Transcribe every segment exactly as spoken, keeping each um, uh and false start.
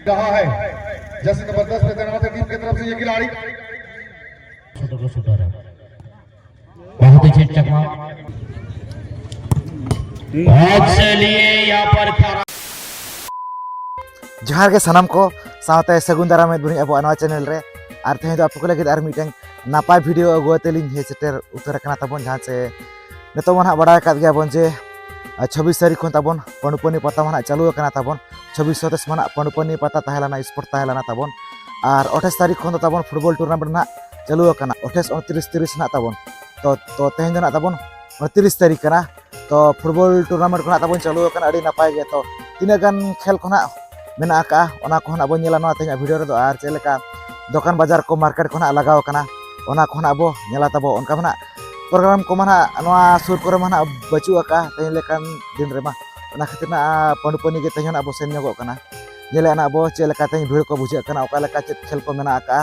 रहा है। जैसे जबरदस्त प्रदर्शन टीम की तरफ से ये खिलाड़ी। छोटो को शूटर है। बहुत ही चेक चकमा। बहुत चलिए यहाँ पर खरा- ᱡᱚᱦᱟᱨ ᱜᱮ ᱥᱟᱱᱟᱢ ᱠᱚ, ᱥᱟᱶᱛᱮ ᱥᱟᱹᱜᱩᱱ ᱫᱟᱨᱟᱢᱮᱫ ᱵᱚᱱᱟᱹᱧ ᱟᱵᱚᱣᱟᱜ ᱱᱚᱣᱟ ᱪᱮᱱᱮᱞ ᱨᱮ᱾ ᱟᱨ ᱛᱮᱦᱮᱧ ᱫᱚ ᱟᱯᱮ ᱠᱚ ᱞᱟᱹᱜᱤᱫ ᱟᱨ ᱢᱤᱫᱴᱮᱱ ᱱᱟᱯᱟᱭ ᱵᱷᱤᱰᱤᱭᱳ ᱟᱹᱜᱩ ᱟᱛᱮ ᱞᱤᱧ ᱦᱮᱡ ᱥᱮᱴᱮᱨ ᱩᱛᱟᱹᱨ ᱟᱠᱟᱱᱟ ᱛᱟᱵᱚᱱ, ᱡᱟᱦᱟᱸ ᱪᱮ ᱱᱤᱛᱚᱜ ᱢᱟ ᱱᱟᱦᱟᱜ ᱵᱟᱲᱟᱭ ᱟᱠᱟᱫ ᱜᱮᱭᱟ ᱵᱚᱱ ᱡᱮ, ᱟᱨ, ᱪᱷᱟᱵᱵᱤᱥ ᱛᱟᱹᱨᱤᱠᱷ ᱠᱷᱚᱱ ᱛᱟᱵᱚᱱ ᱯᱟᱺᱰᱩᱯᱟᱹᱱᱤ ᱯᱟᱛᱟ ᱢᱟ ᱱᱟᱦᱟᱜ ᱪᱟᱹᱞᱩ ᱟᱠᱟᱱᱟ ᱛᱟᱵᱚᱱ᱾ ᱪᱷᱟᱵᱵᱤᱥ ᱥᱟᱛᱟᱥ ᱢᱟ ᱱᱟᱦᱟᱜ ᱯᱟᱺᱰᱩᱯᱟᱹᱱᱤ ᱯᱟᱛᱟ ᱛᱟᱦᱮᱸ ᱞᱮᱱᱟ, ᱥᱯᱳᱨᱴ ᱛᱟᱦᱮᱸ ᱞᱮᱱᱟ ᱛᱟᱵᱚᱱ᱾ ᱟᱨ ᱟᱴᱷᱟᱥ ᱛᱟᱹᱨᱤᱠᱷ ᱠᱷᱚᱱ ᱫᱚ ᱛᱟᱵᱚᱱ ᱯᱷᱩᱴᱵᱚᱞ ᱴᱩᱨᱱᱟᱢᱮᱱᱴ ᱱᱟᱦᱟᱜ ᱪᱟᱹᱞᱩ ᱟᱠᱟᱱᱟ, ᱟᱴᱷᱟᱥ, ᱩᱱᱛᱨᱤᱥ, ᱛᱤᱨᱤᱥ ᱱᱟᱦᱟᱜ ᱛᱟᱵᱚᱱ᱾ ᱛᱚ, ᱛᱚ ᱛᱮᱦᱮᱧ ᱫᱚ ᱱᱟᱦᱟᱜ ᱛᱟᱵᱚᱱ ᱩᱱᱛᱨᱤᱥ ᱛᱟᱹᱨᱤᱠᱷ ᱠᱟᱱᱟ᱾ ᱛᱚ, ᱯᱷᱩᱴᱵᱚᱞ ᱴᱩᱨᱱᱟᱢᱮᱱᱴ ᱠᱚ ᱱᱟᱦᱟᱜ ᱛᱟᱵᱚᱱ ᱪᱟᱹᱞᱩ ᱟᱠᱟᱱᱟ, ᱟᱹᱰᱤ ᱱᱟᱯᱟᱭ ᱜᱮ᱾ ᱛᱚ, ᱛᱤᱱᱟᱹᱜ ᱜᱟᱱ ᱠᱷᱮᱞ ᱠᱚ ᱱᱟᱦᱟᱜ ᱢᱮᱱᱟᱜ ᱟᱠᱟᱜᱼᱟ, ᱚᱱᱟ ᱠᱚᱦᱚᱸ ᱱᱟᱦᱟᱜ ᱵᱚᱱ ᱧᱮᱞᱟ ᱱᱚᱣᱟ ᱛᱮᱦᱮᱧᱟᱜ ᱵᱷᱤᱰᱤᱭᱳ ᱨᱮᱫᱚ᱾ ᱟᱨ ᱪᱮᱫ ᱞᱮᱠᱟ ᱫᱚᱠᱟᱱ ᱵᱟᱡᱟᱨ ᱠᱚ, ᱢᱟᱨᱠᱮᱴ ᱠᱚ ᱱᱟᱦᱟᱜ ᱞᱟᱜᱟᱣ ᱟᱠᱟᱱᱟ, ᱚᱱᱟ ᱠᱚᱦᱚᱸ ᱱᱟᱦᱟᱜ ᱵᱚ ᱧᱮᱞᱟ ᱛᱟᱵᱚ᱾ ᱚᱱᱠᱟ ᱢᱟ ᱱᱟᱦᱟᱜ ᱯᱨᱳᱜᱨᱟᱢ ᱠᱚᱢᱟ ᱱᱟᱦᱟᱜ ᱱᱚᱣᱟ ᱥᱩᱨ ᱠᱚᱨᱮ ᱢᱟ ᱱᱟᱦᱟᱜ ᱵᱟᱹᱪᱩᱜ ᱟᱠᱟᱜᱼᱟ ᱛᱮᱦᱮᱧ ᱞᱮᱠᱟᱱ ᱫᱤᱱ ᱨᱮᱢᱟ᱾ ᱚᱱᱟ ᱠᱷᱟᱹᱛᱤᱨ ᱱᱟᱦᱟᱜ ᱯᱟᱺᱰᱩᱯᱟᱹᱱᱤ ᱜᱮ ᱛᱮᱦᱮᱧ ᱱᱟᱦᱟᱜ ᱵᱚ ᱥᱮᱱ ᱧᱚᱜᱚᱜ ᱠᱟᱱᱟ᱾ ᱧᱮᱞᱮᱜᱼᱟ ᱱᱟᱦᱟᱜ ᱵᱚ ᱪᱮᱫ ᱞᱮᱠᱟ ᱛᱮᱦᱮᱧ ᱵᱷᱤᱲ ᱠᱚ ᱵᱩᱡᱷᱟᱹᱜ ᱠᱟᱱᱟ, ᱚᱠᱟ ᱞᱮᱠᱟ ᱪᱮᱫ ᱠᱷᱮᱞ ᱠᱚ ᱢᱮᱱᱟᱜ ᱟᱠᱟᱜᱼᱟ᱾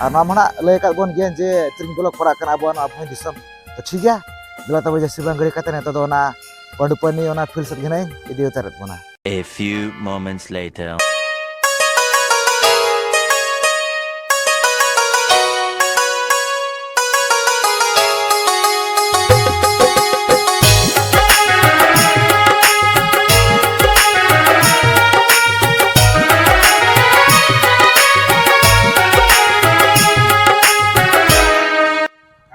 ᱟᱨ ᱱᱚᱣᱟ ᱢᱟ ᱱᱟᱦᱟᱜ ᱞᱟᱹᱭ ᱟᱠᱟᱫ ᱵᱚᱱ ᱜᱮ ᱡᱮ ᱛᱤᱨᱤᱧ ᱵᱚᱞᱚ ᱠᱚᱨᱟᱜ ᱠᱟᱱᱟ ᱟᱵᱚᱣᱟᱜ ᱱᱚᱣᱟ ᱵᱷᱚᱸᱡᱽ ᱫᱤᱥᱚᱢ᱾ ᱛᱚ, ᱴᱷᱤᱠ ᱜᱮᱭᱟ, ᱫᱮᱞᱟ ᱛᱚᱵᱮ ᱡᱟᱹᱥᱛᱤ ᱵᱟᱝ ᱜᱷᱟᱹᱲᱤ ᱠᱟᱛᱮ ᱱᱤᱛᱚᱜ ᱫᱚ ᱚᱱᱟ ᱯᱟᱺᱰᱩᱯᱟᱹᱱᱤ ᱚᱱᱟ ᱯᱷᱤᱞᱰ ᱥᱮᱫ ᱜᱮ ᱱᱟᱦᱟᱜ ᱤᱧ ᱤᱫᱤ ᱩᱛᱟᱹᱨᱮᱫ ᱵᱚᱱᱟ᱾ A few moments later.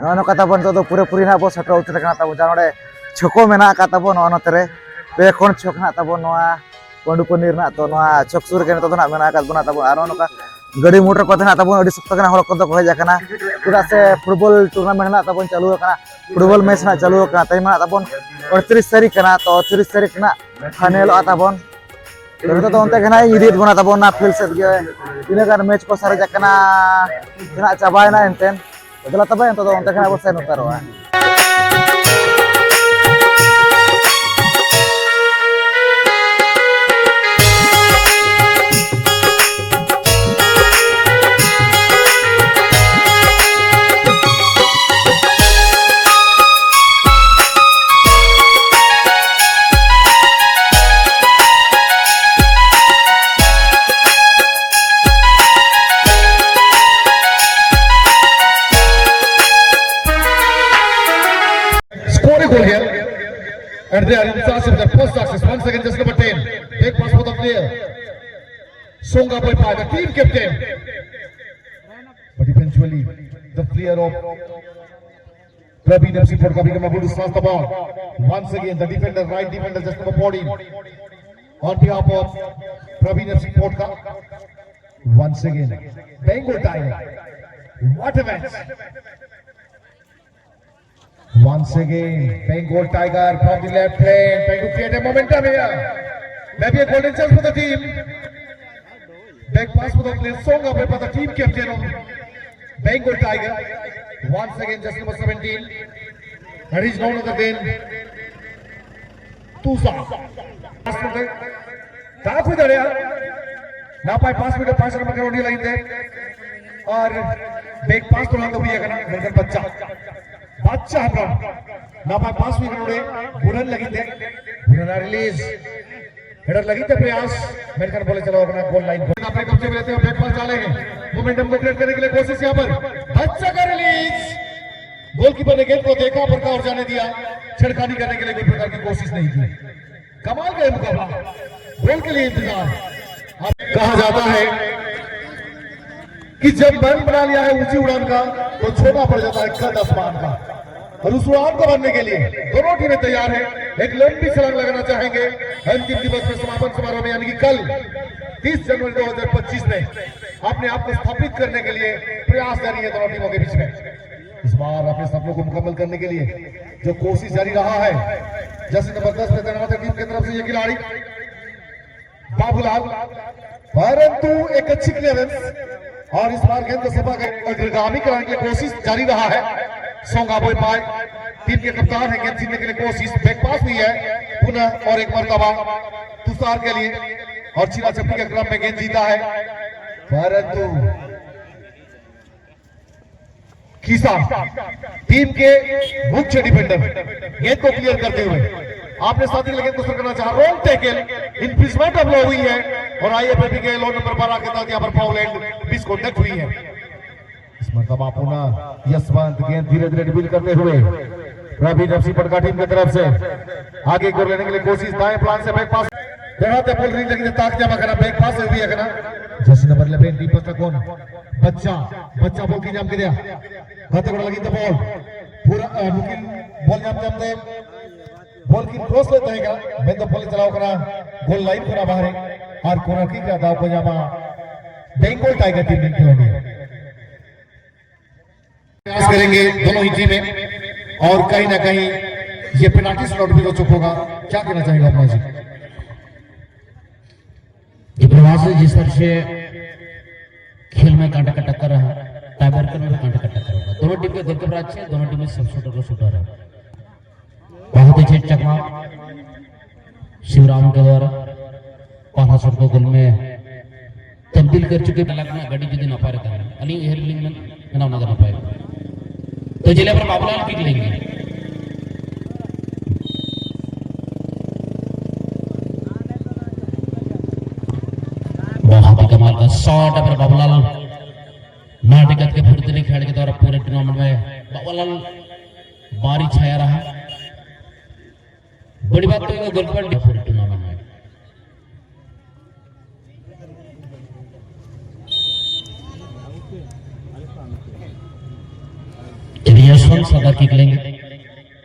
ᱱᱚᱜᱼᱚ ᱱᱚᱝᱠᱟ ᱛᱟᱵᱚᱱ ᱱᱤᱛᱚᱜ ᱫᱚ ᱯᱩᱨᱟᱹᱯᱩᱨᱤ ᱱᱟᱦᱟᱜ ᱵᱚ ᱥᱮᱴᱮᱨ ᱩᱛᱟᱹᱨ ᱟᱠᱟᱱᱟ ᱛᱟᱵᱚᱱ᱾ ᱡᱟᱦᱟᱸ ᱱᱚᱰᱮ ᱪᱷᱚᱠ ᱠᱚ ᱢᱮᱱᱟᱜ ᱟᱠᱟᱫ ᱛᱟᱵᱚᱱ, ᱱᱚᱜᱼᱚ ᱱᱚᱛᱮ ᱨᱮ ᱯᱮ ᱠᱷᱚᱱ ᱪᱷᱚᱠ ᱱᱟᱦᱟᱜ ᱛᱟᱵᱚᱱ ᱱᱚᱣᱟ ᱯᱟᱺᱰᱩᱯᱟᱹᱱᱤ ᱨᱮᱱᱟᱜ᱾ ᱛᱚ, ᱱᱚᱣᱟ ᱪᱷᱚᱠ ᱥᱩᱨ ᱨᱮᱜᱮ ᱱᱤᱛᱚᱜ ᱫᱚ ᱱᱟᱦᱟᱜ ᱢᱮᱱᱟᱜ ᱟᱠᱟᱫ ᱵᱚᱱᱟ ᱛᱟᱵᱚᱱ᱾ ᱟᱨ ᱱᱚᱜᱼᱚ ᱱᱚᱝᱠᱟ ᱜᱟᱹᱰᱤ ᱢᱚᱴᱚᱨ ᱠᱚᱛᱮ ᱱᱟᱦᱟᱜ ᱛᱟᱵᱚᱱ ᱟᱹᱰᱤ ᱥᱚᱠᱛᱚ ᱜᱮ ᱱᱟᱦᱟᱜ ᱦᱚᱲ ᱠᱚᱫᱚ ᱠᱚ ᱦᱮᱡ ᱟᱠᱟᱱᱟ, ᱪᱮᱫᱟᱜ ᱥᱮ ᱯᱷᱩᱴᱵᱚᱞ ᱴᱩᱨᱱᱟᱢᱮᱱᱴ ᱱᱟᱦᱟᱜ ᱛᱟᱵᱚᱱ ᱪᱟᱹᱞᱩ ᱟᱠᱟᱱᱟ, ᱯᱷᱩᱴᱵᱚᱞ ᱢᱮᱪ ᱱᱟᱦᱟᱜ ᱪᱟᱹᱞᱩ ᱟᱠᱟᱱᱟ᱾ ᱛᱮᱦᱮᱧ ᱢᱟ ᱱᱟᱦᱟᱜ ᱛᱟᱵᱚᱱ ᱩᱱᱛᱨᱤᱥ ᱛᱟᱹᱨᱤᱠᱷ ᱠᱟᱱᱟ, ᱛᱚ ᱛᱤᱨᱤᱥ ᱛᱟᱹᱨᱤᱠᱷ ᱱᱟᱦᱟᱜ ᱯᱷᱟᱭᱱᱮᱞᱚᱜᱼᱟ ᱛᱟᱵᱚᱱ᱾ ᱛᱚ, ᱱᱤᱛᱚᱜ ᱫᱚ ᱚᱱᱛᱮ ᱜᱮ ᱱᱟᱦᱟᱜ ᱤᱧ ᱤᱫᱤᱭᱮᱫ ᱵᱚᱱᱟ ᱛᱟᱵᱚᱱ ᱚᱱᱟ ᱯᱷᱤᱞᱰ ᱥᱮᱫ ᱜᱮ᱾ ᱛᱤᱱᱟᱹᱜ ᱜᱟᱱ ᱢᱮᱪ ᱠᱚ ᱥᱟᱨᱮᱡ ᱟᱠᱟᱱᱟ, ᱥᱮ ᱱᱟᱦᱟᱜ ᱪᱟᱵᱟᱭᱮᱱᱟ ᱮᱱᱛᱮ᱾ ᱫᱮᱞᱟ ᱛᱚᱵᱮ, ᱱᱤᱛᱚᱜ ᱫᱚ ᱚᱱᱛᱮ ᱜᱮ ᱱᱟᱦᱟᱜ ᱵᱚᱱ ᱥᱮᱱ ᱩᱛᱟᱹᱨᱚᱜᱼᱟ᱾ There in Sasha with the first success. Once again, just number ten. Big pass for the player. Songa Boy Pai, the team captain. But eventually, the player of Praveen F C Podka become a good stance the ball. Once again, the defender, right defender, just number fourteen. On behalf of Praveen F C Podka, once again, Bengal Tiger. What a match! Once again, Bengal Tiger from the left lane, trying to create a momentum here. Maybe a golden chance for the team. Back pass for the play, Songa Boy Pai, the team captain of Bengal Tiger. Once again, just number seventeen. And he's none other than Tusa. Pass for the, ᱛᱟᱠᱚ ᱫᱟᱲᱮᱭᱟᱜᱼᱟ᱾ ᱱᱟᱯᱟᱭ ᱯᱟᱥ ᱢᱤᱫᱴᱮᱱ ᱯᱟᱥ ᱨᱮ ᱢᱟᱠᱟᱨ ᱩᱱᱤ ᱞᱟᱹᱜᱤᱫ ᱛᱮ᱾ ᱟᱨ ᱵᱮᱠ ᱯᱟᱥ ᱫᱚ ᱱᱟᱝ ᱫᱚ ᱦᱩᱭ ᱟᱠᱟᱱᱟ, ᱢᱮᱱᱠᱷᱟᱱ ᱵᱟᱪᱪᱟ, ᱵᱟᱪᱪᱟ ᱦᱮᱢᱵᱨᱚᱢ ᱱᱟᱯᱟᱭ ᱯᱟᱥ ᱦᱩᱭ ᱟᱠᱟᱱᱟ ᱱᱚᱰᱮ ᱵᱩᱨᱟᱱ ᱞᱟᱹᱜᱤᱫ ᱛᱮ᱾ ᱵᱩᱨᱟᱱ ᱨᱤᱞᱤᱡᱽ, ᱦᱮᱰᱟᱨ ᱞᱟᱹᱜᱤᱫ ᱛᱮ ᱯᱨᱚᱭᱟᱥ, ᱢᱮᱱᱠᱷᱟᱱ ᱵᱚᱞᱮ ᱪᱟᱞᱟᱣ ᱠᱟᱱᱟ ᱜᱳᱞ ᱞᱟᱭᱤᱱ ᱠᱷᱚᱱ᱾ अपने कब्जे में लेते हुए बैक पास डालेंगे, मोमेंटम को क्रिएट करने के लिए कोशिश यहाँ पर। बच्चा का रिलीज, गोलकीपर ने गेंद को देखा, पर और जाने दिया, छेड़खानी करने के लिए कोई प्रकार की कोशिश नहीं की। कमाल का ये मुकाबला, गोल के लिए इंतजार। अब कहा जाता है कि जब मन बना लिया है ऊंची उड़ान का, तो छोटा पड़ जाता है कद आसमान का। और उस उड़ान को भरने के लिए दोनों टीमें तैयार हैं। एक लंबी छलांग लगाना चाहेंगे अंतिम दिवस में, समापन समारोह में, यानी कि कल तीस जनवरी दो हज़ार पच्चीस में अपने आप को स्थापित करने के लिए प्रयास जारी है दोनों टीमों के बीच में। इस बार अपने सपनों को मुकम्मल करने के लिए जो कोशिश जारी रहा है, जैसे जबरदस्त में तैनात है टीम की तरफ से ये खिलाड़ी बाबूलाल, परंतु एक अच्छी क्लियरेंस और इस बार गेंद को सफा कर अग्रगामी कराने की कोशिश जारी रहा है। सोंगा बोई पाए टीम के कप्तान है, गेंद छीनने के लिए कोशिश, बैक पास हुई है पुनः और एक मरतबा तुषार के लिए और छीना झपटी के क्रम में गेंद जीता है, परंतु किसा टीम के मुख्य डिफेंडर गेंद को क्लियर करते हुए अपने साथी के लिए गेंद को सर करना चाहा, wrong tackle, infringement of law हुई है और आईएफएबी के लॉ नंबर बारह के तहत यहाँ पर फाउल एंड मिसकंडक्ट हुई है। इस मरतबा पुनः यशवंत गेंद धीरे धीरे ड्रिबल करते हुए रवि जर्सी पटका टीम की तरफ से आगे गोल लेने के लिए कोशिश, दाएं प्लान से बैक पास, जहां तक बॉल रिंग लगी ताक जमा करना, बैक पास से हुई है करना। जर्सी नंबर इलेवन टीम पटका कौन? बच्चा, बच्चा बॉल की जाम के दिया, खत्ते को लगी तो बॉल पूरा, अ, मुकिन बॉल जाम जाम दे, बॉल की क्रॉस लेता है क्या? मैं तो बॉल चलाओ करना, गोल लाइन को ना बाहर है और कॉर्नर किक का दाव को जामा बंगाल टाइगर टीम ने खिलाड़ी प्रयास करेंगे दोनों ही टीमें, और कहीं ना कहीं ये पेनाल्टी स्लॉट भी रोचक होगा। क्या कहना चाहेंगे अपना जी? ये प्रवास है, जिस तरह से खेल में कांटा का टक्कर रहा, टाई ब्रेकर में भी कांटा का टक्कर होगा। दोनों टीम के गोलकीपर अच्छे हैं, दोनों टीम में सब शूटर को शूटर है। बहुत अच्छे चकमा शिवराम के द्वारा पाना शॉट को गोल में तब्दील कर चुके। लग में गड़ी जुदी नपाय रहता है, अली हेयर लिंग में ना होना करना पाए। तो जिले पर बाबूलाल किक लेंगे। बहुत ही कमाल का शॉट है पर बाबूलाल नाटकत के फुर्तीले खेल के द्वारा पूरे टूर्नामेंट में बाबूलाल बारी छाया रहा। बड़ी बात तो ये गोलकीपर पूरे टूर्नामेंट में। चलिए, यशवंत सदा किक लेंगे,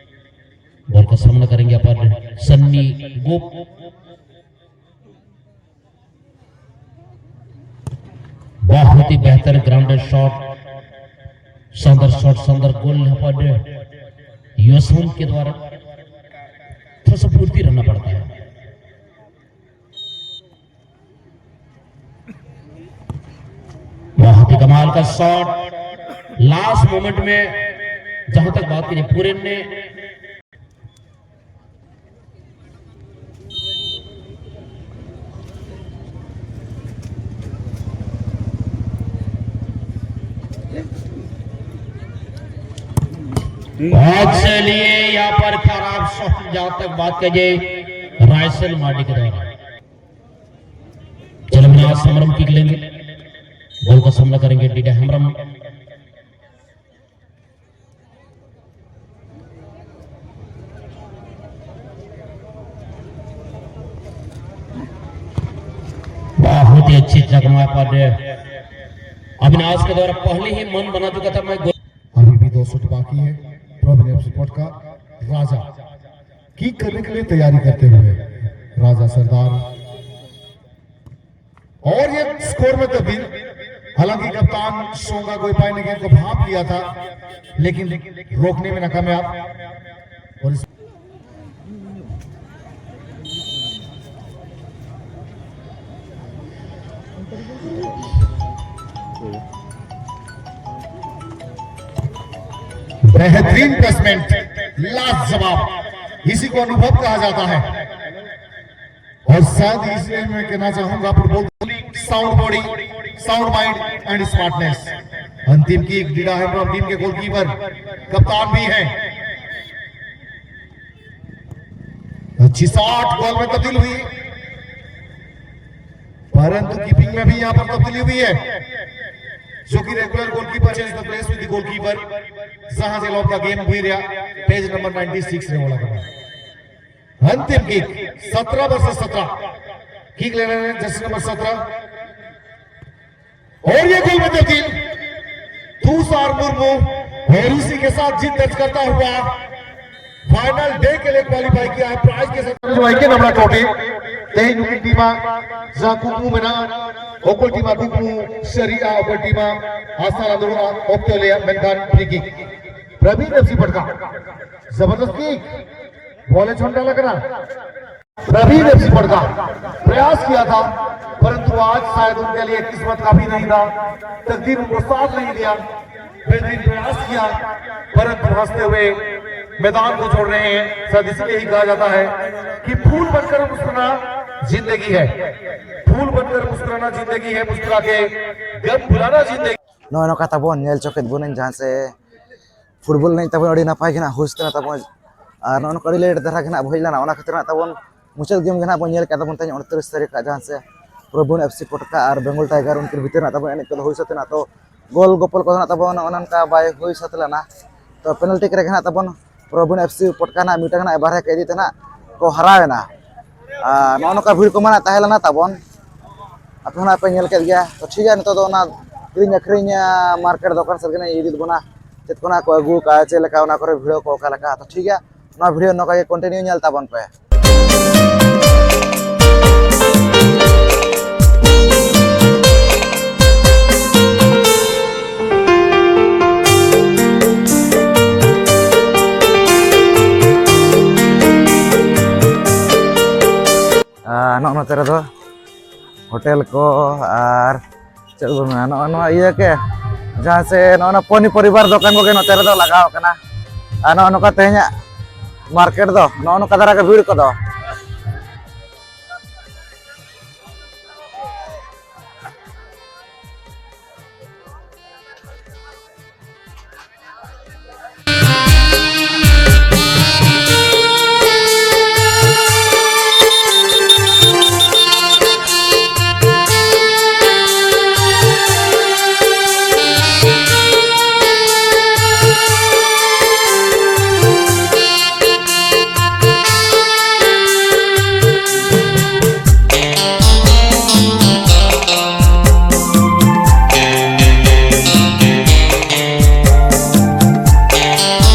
बॉल का सामना करेंगे अपन सन्नी गोप। बहुत ही बेहतर ग्राउंडेड शॉट, शानदार शॉट, शानदार गोल यहाँ पर यशवंत के द्वारा। थोड़ा सा फुर्ती रहना पड़ता है। बहुत ही कमाल का शॉट लास्ट मोमेंट में, जहां तक बात करिए पूरे ने बहुत चलिए, यहाँ पर खराब शॉट, जहां तक बात करिए रायसन मार्डी के द्वारा। चलो, विनाश हेम्ब्रम किक लेंगे, बॉल का सामना करेंगे डीडा हेम्ब्रम। बहुत ही अच्छी जगमगा पर अविनाश के द्वारा पहले ही मन बना चुका था। मैं अभी भी दो शॉट बाकी है। प्रवीण एफसी पटका राजा किक करने के लिए तैयारी करते हुए राजा सरदार, और ये स्कोर में तब्दील। हालांकि कप्तान शोंगा गोइपाई ने गेंद को भांप लिया था, लेकिन रोकने में नाकामयाब। और इस बेहतरीन प्लेसमेंट, लाजवाब, इसी को अनुभव कहा जाता है। और शायद इसलिए मैं कहना चाहूंगा, football sound body, sound mind and smartness. अंतिम किक, डीडा है टीम के गोलकीपर, कप्तान भी है। अच्छी शॉट, गोल में तब्दील हुई, परंतु कीपिंग में भी यहाँ पर तब्दीली हुई है, जो कि regular goalkeeper change the place with goalkeeper. जहां से लॉब का गेम हुई रहा, पेज नंबर नाइंटी सिक्स ने बोला था। अंतिम किक, सत्रह वर्सेस सत्रह, किक ले रहे हैं जर्सी नंबर सत्रह। और ये गोल में तब्दील, तुषार मुर्मू, और इसी के साथ जीत दर्ज करता हुआ फाइनल डे के लिए क्वालिफाई किया है प्राइज के साथ। जो आइके नमरा टोटे, तेई नुकिन टीमा, जहाँ कुकू में ना, ओकल टीमा कुकू, शरिया ओकल टीमा, आसाला दुरुआ, ओक्टोलिया, मेनकान फ्री किक। प्रवीण एफसी पटका, जबरदस्त किक, बॉले छोटा लग रहा। प्रवीण एफसी पटका प्रयास किया था, परंतु आज शायद उनके लिए किस्मत काफी नहीं था, तकदीर उनको साथ नहीं दिया। बेहतरीन प्रयास किया, परंतु हंसते हुए मैदान को छोड़ रहे हैं। शायद इसलिए ही कहा जाता है कि फूल बनकर मुस्कुराना जिंदगी है, फूल बनकर मुस्कुराना जिंदगी है, मुस्कुरा के गम भुलाना जिंदगी। ᱱᱚᱜᱼᱚᱭ ᱱᱚᱝᱠᱟ ᱛᱟᱵᱚᱱ ᱧᱮᱞ ᱪᱚ ᱠᱮᱫ ᱵᱚᱱᱟᱹᱧ ᱡᱟᱦᱟᱸ ᱥᱮ ᱯᱷᱩᱴᱵᱚᱞ ᱮᱱᱮᱡ ᱛᱟᱵᱚᱱ ᱟᱹᱰᱤ ᱱᱟᱯᱟᱭ ᱜᱮ ᱱᱟᱜ ᱦᱩᱭ ᱥᱟᱹᱛ ᱮᱱᱟ ᱛᱟᱵᱚᱱ᱾ ᱟᱨ ᱱᱚᱜᱼᱚ ᱱᱚᱝᱠᱟ ᱟᱹᱰᱤ ᱞᱮᱴ ᱫᱷᱟᱨᱟ ᱜᱮ ᱱᱟᱜ ᱵᱚ ᱦᱮᱡ ᱞᱮᱱᱟ, ᱚᱱᱟ ᱠᱷᱟᱹᱛᱤᱨ ᱱᱟᱜ ᱛᱟᱵᱚᱱ ᱢᱩᱪᱟᱹᱫ ᱜᱮᱢ ᱜᱮ ᱱᱟᱜ ᱵᱚᱱ ᱧᱮᱞ ᱠᱮᱫ ᱛᱟᱵᱚᱱ ᱛᱮᱦᱮᱧ ᱩᱱᱛᱨᱤᱥ ᱛᱟᱹᱨᱤᱠᱷ ᱟᱜ ᱡᱟᱦᱟᱸ ᱥᱮ ᱯᱨᱚᱵᱤᱱ ᱮᱯᱷ ᱥᱤ ᱯᱚᱴᱠᱟ ᱟᱨ ᱵᱮᱝᱜᱚᱞ ᱴᱟᱭᱜᱟᱨ ᱩᱱᱠᱤᱱ ᱵᱷᱤᱛᱤᱨ ᱱᱟᱜ ᱛᱟᱵᱚᱱ ᱮᱱᱮᱡ ᱠᱚᱫᱚ ᱦᱩᱭ ᱥᱟᱹᱛ ᱮᱱᱟ᱾ ᱛᱚ ᱜᱳᱞ ᱜᱚᱯᱚᱞ ᱠᱚᱫᱚ ᱱᱟᱜ ᱛᱟᱵᱚᱱ ᱚᱱᱮ ᱚᱱᱠᱟ ᱵᱟᱭ ᱦᱩᱭ ᱥᱟᱹᱛ ᱞᱮᱱᱟ᱾ ᱛᱚ ᱯᱮᱱᱟᱞᱴᱤ ᱠᱤᱠ ᱨᱮᱜᱮ ᱱᱟᱜ ᱛᱟᱵᱚᱱ ᱯᱨᱚᱵᱤᱱ ᱮᱯᱷ ᱥᱤ ᱯᱚᱴᱠᱟ ᱱᱟᱜ ᱢᱤᱫᱴᱟᱝ ᱱᱟᱜ ᱵᱟᱨᱦᱮ ᱠᱮᱫ ᱛᱮ ᱱᱟᱜ ᱠᱚ ᱦᱟᱨᱟᱣ ᱮᱱᱟ᱾ ᱟᱨ ᱱᱚᱜᱼᱚ ᱱᱚᱝᱠᱟ ᱵᱷᱤᱲ ᱠᱚᱢᱟ ᱱᱟᱜ ᱛᱟᱦᱮᱸ ᱞᱮᱱᱟ ᱛᱟᱵᱚᱱ᱾ ᱟᱯᱮ ᱦᱚᱸ ᱱᱟᱜ ᱯᱮ ᱧᱮᱞ ᱠᱮᱫ ᱜᱮᱭᱟ᱾ ᱛᱚ ᱴᱷᱤᱠ ᱜᱮᱭᱟ, ᱱᱤᱛᱚᱜ ᱫᱚ ᱚᱱᱟ ᱠᱤᱨᱤᱧ ᱟᱹᱠᱷᱨᱤᱧ ᱢᱟᱨᱠᱮᱴ ᱫᱚᱠᱟᱱ ᱥᱮᱫ ᱜᱮ ᱤᱫᱤᱭᱮᱫ ᱵᱚᱱᱟ᱾ ᱪᱮᱫ ᱠᱚ ᱱᱟᱜ ᱠᱚ ᱟᱹᱜᱩ ᱠᱟᱜᱼᱟ, ᱪᱮᱫ ᱞᱮᱠᱟ, ᱚᱱᱟ ᱠᱚᱨᱮ ᱵᱷᱤᱲ ᱠᱚ ᱚᱠᱟ ᱞᱮᱠᱟ᱾ ᱛᱚ ᱴᱷᱤᱠ ᱜᱮᱭᱟ, ᱱᱚᱣᱟ ᱵᱷᱤᱰᱤᱭᱳ ᱱᱚᱝᱠᱟ ᱜᱮ ᱠᱚᱱᱴᱤᱱᱤᱭᱩ ᱧᱮᱞ ᱛᱟᱵᱚᱱ ᱯᱮ᱾ ᱟᱨ ᱱᱚᱜᱼᱚ ᱱᱚᱛᱮ ᱨᱮᱫᱚ ᱦᱳᱴᱮᱞ ᱠᱚ ᱟᱨ ᱪᱮᱫ ᱵᱚᱱ ᱢᱮᱱᱟ, ᱱᱚᱜᱼᱚ ᱱᱚᱣᱟ ᱤᱭᱟᱹ ᱜᱮ, ᱡᱟᱦᱟᱸ ᱥᱮ ᱱᱚᱜᱼᱚ ᱱᱚᱣᱟ ᱯᱚᱱᱤ ᱯᱚᱨᱤᱵᱟᱨ ᱫᱚᱠᱟᱱ ᱠᱚᱜᱮ ᱱᱚᱛᱮ ᱨᱮᱫᱚ ᱞᱟᱜᱟᱣ ᱠᱟᱱᱟ᱾ ᱟᱨ ᱱᱚᱜᱼᱚ ᱱᱚᱝᱠᱟ ᱛᱮᱦᱮᱧᱟᱜ ᱢᱟᱨᱠᱮᱴ ᱫᱚ ᱱᱚᱜᱼᱚ ᱱᱚᱝᱠᱟ ᱫᱷᱟᱨᱟ ᱜᱮ ᱵᱷᱤᱲ ᱠᱚᱫᱚ᱾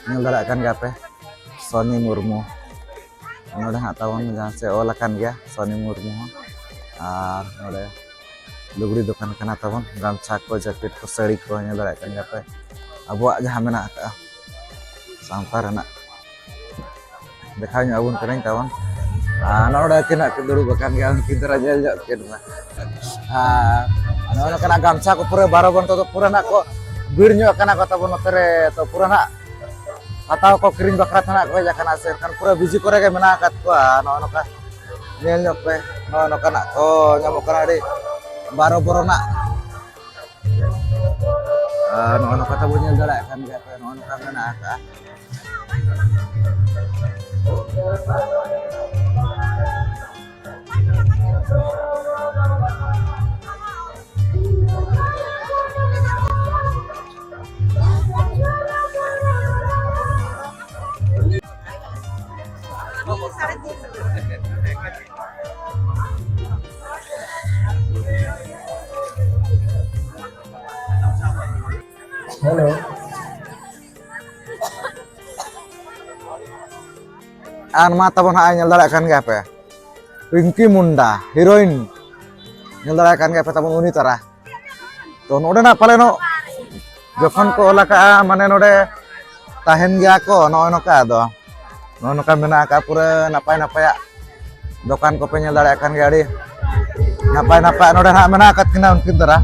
ᱧᱮᱞ ᱫᱟᱲᱮᱭᱟᱜ ᱠᱟᱱ ᱜᱮᱭᱟ ᱯᱮ, ᱥᱚᱱᱤ ᱢᱩᱨᱢᱩ᱾ ᱱᱚᱰᱮ ᱦᱟᱸᱜ ᱛᱟᱵᱚᱱ ᱡᱟᱦᱟᱸ ᱥᱮ ᱚᱞ ᱟᱠᱟᱱ ᱜᱮᱭᱟ ᱥᱚᱱᱤ ᱢᱩᱨᱢᱩ ᱦᱚᱸ᱾ ᱟᱨ ᱱᱚᱰᱮ ᱞᱩᱜᱽᱲᱤ ᱫᱚᱠᱟᱱ ᱠᱟᱱᱟ ᱛᱟᱵᱚᱱ, ᱜᱟᱢᱪᱷᱟ ᱠᱚ, ᱡᱮᱠᱮᱴ ᱠᱚ, ᱥᱟᱹᱲᱤ ᱠᱚ, ᱧᱮᱞ ᱫᱟᱲᱮᱭᱟᱜ ᱠᱟᱱ ᱜᱮᱭᱟ ᱯᱮ ᱟᱵᱚᱣᱟᱜ ᱡᱟᱦᱟᱸ ᱢᱮᱱᱟᱜ ᱟᱠᱟᱫᱼᱟ ᱥᱟᱶᱛᱟ ᱨᱮᱱᱟᱜ᱾ ᱫᱮᱠᱷᱟᱣ ᱧᱚᱜ ᱟᱵᱚᱱ ᱠᱟᱹᱱᱟᱹᱧ ᱛᱟᱵᱚᱱ᱾ ᱟᱨ ᱱᱚᱰᱮ ᱛᱤᱱᱟᱹᱜ ᱠᱚ ᱫᱩᱲᱩᱵ ᱟᱠᱟᱱ ᱜᱮᱭᱟ, ᱩᱱᱠᱤᱱ ᱫᱷᱟᱨᱟ ᱧᱮᱞ ᱧᱚᱜ ᱠᱤᱱ ᱢᱟ᱾ ᱟᱨ ᱱᱚᱜᱼᱚ ᱱᱚᱝᱠᱟᱱᱟᱜ ᱜᱟᱢᱪᱷᱟ ᱠᱚ ᱯᱩᱨᱟᱹ ᱵᱟᱨᱚ ᱵᱚᱱ ᱛᱮᱫᱚ ᱯᱩᱨᱟᱹ ᱱᱟᱜ ᱠᱚ ᱵᱷᱤᱲ ᱧᱚᱜ ᱠᱟᱱᱟ ᱠᱚ ᱛᱟᱵᱚᱱ ᱱᱚᱛᱮ ᱨᱮ᱾ ᱛᱚ ᱯᱩᱨᱟᱹ ᱱᱟᱜ ᱦᱟᱛᱟᱣ ᱠᱚ ᱠᱤᱨᱤᱧ ᱵᱟᱠᱷᱨᱟ ᱛᱮ ᱱᱟᱜ ᱠᱚ ᱦᱮᱡ ᱟᱠᱟᱱᱟ ᱥᱮ, ᱮᱱᱠᱷᱟᱱ ᱯᱩᱨᱟᱹ ᱵᱤᱡᱤ ᱠᱚᱨᱮ ᱜᱮ ᱢᱮᱱᱟᱜ ᱟᱠᱟᱫ ᱠᱚᱣᱟ᱾ ᱱᱚᱜᱼᱚ ᱱᱚᱝᱠᱟ ᱧᱮᱞ ᱧᱚᱜ ᱯᱮ, ᱱᱚᱜᱼᱚ ᱱᱚᱝᱠᱟᱱᱟᱜ ᱠᱚ ᱧᱟᱢᱚᱜ ᱠᱟᱱᱟ, ᱟᱹᱰᱤ ᱵᱟᱨᱚ ᱵᱚᱨᱚᱱᱟᱜ᱾ ᱟᱨ ᱱᱚᱜᱼᱚ ᱱᱚᱝᱠᱟ ᱛᱟᱵᱚᱱ ᱧᱮᱞ ᱫᱟᱲᱮᱭᱟᱜ ᱠᱟᱱ ᱜᱮᱭᱟ ᱯᱮ, ᱱᱚᱜᱼᱚ ᱱᱚᱝᱠᱟ ᱢᱮᱱᱟᱜ ᱟᱠᱟᱫᱼᱟ᱾ Hello. ᱟᱨ ᱢᱟ ᱛᱟᱵᱚᱱ ᱦᱟᱸᱜ ᱧᱮᱞ ᱫᱟᱲᱮᱭᱟᱜ ᱠᱟᱱ ᱜᱮᱭᱟ ᱯᱮ, ᱯᱤᱝᱠᱤ ᱢᱩᱱᱰᱟ heroine, ᱧᱮᱞ ᱫᱟᱲᱮᱭᱟᱜ ᱠᱟᱱ ᱜᱮᱭᱟ ᱯᱮ ᱛᱟᱵᱚᱱ ᱩᱱᱤ ᱛᱟᱨᱟ᱾ ᱛᱚ ᱱᱚᱰᱮᱱᱟᱜ ᱯᱟᱞᱮᱱᱚᱜ ᱡᱚᱠᱷᱚᱱ ᱠᱚ ᱚᱞ ᱟᱠᱟᱜᱼᱟ, ᱢᱟᱱᱮ ᱱᱚᱰᱮ ᱛᱟᱦᱮᱱ ᱜᱮᱭᱟ ᱠᱚ ᱱᱚᱜᱼᱚᱭ ᱱᱚᱝᱠᱟ᱾ ᱟᱫᱚ ᱱᱚᱜᱼᱚᱭ ᱱᱚᱝᱠᱟ ᱢᱮᱱᱟᱜ ᱟᱠᱟᱫᱼᱟ ᱯᱩᱨᱟᱹ ᱱᱟᱯᱟᱭ ᱱᱟᱯᱟᱭᱟᱜ ᱫᱚᱠᱟᱱ ᱠᱚᱯᱮ ᱧᱮᱞ ᱫᱟᱲᱮᱭᱟᱜ ᱠᱟᱱ ᱜᱮᱭᱟ, ᱟᱹᱰᱤ ᱱᱟᱯᱟᱭ ᱱᱟᱯᱟᱭ ᱱᱚᱰᱮ ᱱᱟᱦᱟᱜ ᱢᱮᱱᱟᱜ ᱟᱠᱟᱫ ᱠᱤᱱᱟ ᱩᱱᱠᱤᱱ ᱫᱟᱨᱟ᱾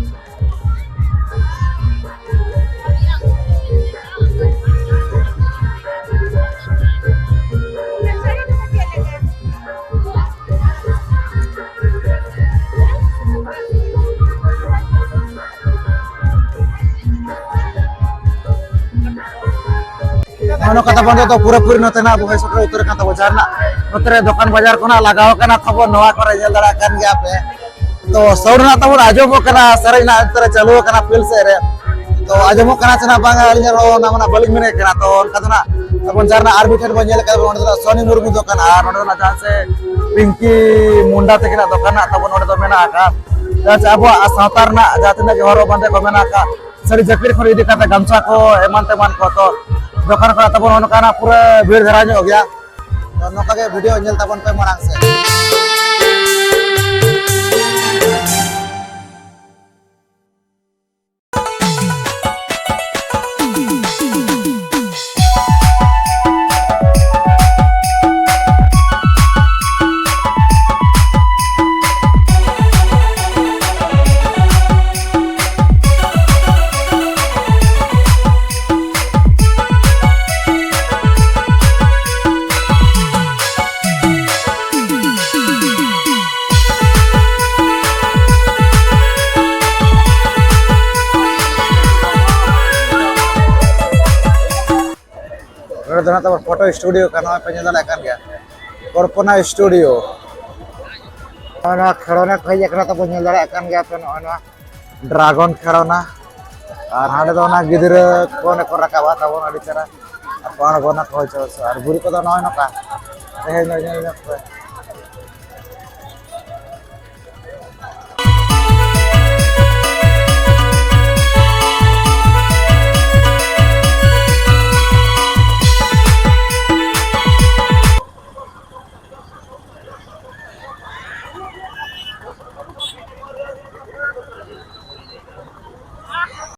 ᱱᱚᱜᱼᱚ ᱱᱚᱝᱠᱟ ᱛᱟᱵᱚᱱ ᱫᱚ ᱯᱩᱨᱟᱹᱯᱩᱨᱤ ᱱᱚᱛᱮᱱᱟᱜ ᱵᱚᱦᱮ ᱥᱮᱴᱮᱨ ᱩᱛᱟᱹᱨ ᱟᱠᱟᱱ ᱛᱟᱵᱚᱱ ᱡᱟᱦᱟᱱᱟᱜ ᱱᱚᱛᱮ ᱨᱮ ᱫᱚᱠᱟᱱ ᱵᱟᱡᱟᱨ ᱠᱚ ᱱᱟᱜ ᱞᱟᱜᱟᱣ ᱟᱠᱟᱱᱟ ᱛᱟᱵᱚᱱ, ᱱᱚᱣᱟ ᱠᱚᱨᱮ ᱧᱮᱞ ᱫᱟᱲᱮᱭᱟᱜ ᱠᱟᱱ ᱜᱮᱭᱟ ᱯᱮ᱾ ᱛᱚ ᱥᱟᱣᱩᱱᱰ ᱨᱮᱱᱟᱜ ᱛᱟᱵᱚᱱ ᱟᱸᱡᱚᱢᱚᱜ ᱠᱟᱱᱟ, ᱥᱮᱨᱮᱧ ᱨᱮᱱᱟᱜ ᱱᱚᱛᱮ ᱨᱮ ᱪᱟᱹᱞᱩ ᱟᱠᱟᱱᱟ ᱯᱷᱤᱞᱰ ᱥᱮᱫ ᱨᱮ᱾ ᱛᱚ ᱟᱸᱡᱚᱢᱚᱜ ᱠᱟᱱᱟ ᱥᱮ ᱱᱟᱜ ᱵᱟᱝ, ᱟᱹᱞᱤᱧᱟᱜ ᱨᱚᱲ ᱚᱱᱟ ᱢᱟ ᱱᱟᱜ ᱵᱟᱹᱞᱤᱧ ᱢᱮᱱᱮᱫ ᱠᱟᱱᱟ᱾ ᱛᱚ ᱚᱱᱠᱟ ᱫᱚ ᱱᱟᱜ ᱛᱟᱵᱚᱱ ᱡᱟᱦᱟᱱᱟᱜ ᱟᱨ ᱢᱤᱫ ᱴᱷᱮᱱ ᱵᱚᱱ ᱧᱮᱞ ᱠᱟᱫᱟ, ᱚᱸᱰᱮ ᱫᱚ ᱥᱚᱱᱤ ᱢᱩᱨᱢᱩ ᱫᱚᱠᱟᱱ ᱟᱨ ᱱᱚᱸᱰᱮ ᱫᱚ ᱱᱟᱜ ᱡᱟᱦᱟᱸ ᱥᱮ ᱯᱤᱝᱠᱤ ᱢᱩᱱᱰᱟ ᱛᱟᱹᱠᱤᱱᱟᱜ ᱫᱚᱠᱟᱱ ᱱᱟᱜ ᱛᱟᱵᱚᱱ ᱚᱸᱰᱮ ᱫᱚ ᱢᱮᱱᱟᱜ ᱟᱠᱟᱫ᱾ ᱡᱟᱦᱟᱸ ᱥᱮ ᱟᱵᱚᱣᱟᱜ ᱥᱟᱶᱛᱟ ᱨᱮᱱᱟᱜ ᱡᱟᱦᱟᱸ ᱛᱤᱱᱟᱹᱜ ᱜᱮ ᱦᱚᱨᱚᱜ ᱵᱟᱸᱫᱮ ᱠᱚ ᱢᱮᱱᱟᱜ ᱟᱠᱟᱫ, ᱥᱟᱹᱲᱤ ᱡᱟᱹᱯᱤᱫ ᱠᱷᱚᱱ ᱤᱫᱤ ᱠᱟᱛᱮ ᱜᱟᱢᱪᱷᱟ ᱠᱚ ᱮᱢᱟᱱ ᱛᱮᱢᱟᱱ ᱠᱚ, ᱛᱚ ᱫᱚᱠᱟᱱ ᱠᱚᱨᱮ ᱛᱟᱵᱚᱱ ᱱᱚᱜᱼᱚ ᱱᱚᱝᱠᱟᱱᱟᱜ ᱯᱩᱨᱟᱹ ᱵᱷᱤᱲ ᱫᱷᱟᱨᱟ ᱧᱚᱜ ᱜᱮᱭᱟ᱾ ᱛᱚ ᱱᱚᱝᱠᱟ ᱜᱮ ᱵᱷᱤᱰᱤᱭᱳ ᱧᱮᱞ ᱛᱟᱵᱚᱱ ᱯᱮ ᱢᱟᱲᱟᱝ ᱥᱮᱫ᱾ ᱱᱚᱰᱮ ᱫᱚ ᱱᱟᱜ ᱛᱟᱵᱚᱱ ᱯᱷᱳᱴᱳ ᱥᱴᱩᱰᱤᱭᱳ ᱠᱟᱱᱟ, ᱱᱚᱜᱼᱚᱭ ᱯᱮ ᱧᱮᱞ ᱫᱟᱲᱮᱭᱟᱜ ᱠᱟᱱ ᱜᱮᱭᱟ, ᱠᱚᱞᱯᱚᱱᱟ ᱥᱴᱩᱰᱤᱭᱳ᱾ ᱱᱚᱜᱼᱚᱭ ᱱᱚᱣᱟ ᱠᱷᱮᱞᱳᱱᱟ ᱠᱚ ᱦᱮᱡ ᱟᱠᱟᱱᱟ, ᱛᱟᱵᱚᱱ ᱧᱮᱞ ᱫᱟᱲᱮᱭᱟᱜ ᱠᱟᱱ ᱜᱮᱭᱟ ᱯᱮ, ᱱᱚᱜᱼᱚᱭ ᱱᱚᱣᱟ ᱰᱨᱟᱜᱚᱱ ᱠᱷᱮᱞᱳᱱᱟ᱾ ᱟᱨ ᱦᱟᱸᱰᱮ ᱫᱚ ᱚᱱᱟ ᱜᱤᱫᱽᱨᱟᱹ ᱠᱚ ᱚᱸᱰᱮ ᱠᱚ ᱨᱟᱠᱟᱵᱟ ᱛᱟᱵᱚᱱ ᱟᱹᱰᱤ ᱪᱮᱦᱨᱟ᱾ ᱟᱨ ᱠᱚ ᱟᱬᱜᱚᱱᱟ ᱠᱚ, ᱦᱳᱭ ᱪᱚ, ᱟᱨ ᱵᱩᱨᱩ ᱠᱚᱫᱚ ᱱᱚᱜᱼᱚᱭ ᱱᱚᱝᱠᱟ᱾ ᱛᱮᱦᱮᱧ ᱫᱚ ᱧᱮᱞ ᱧᱚᱜ ᱯᱮ᱾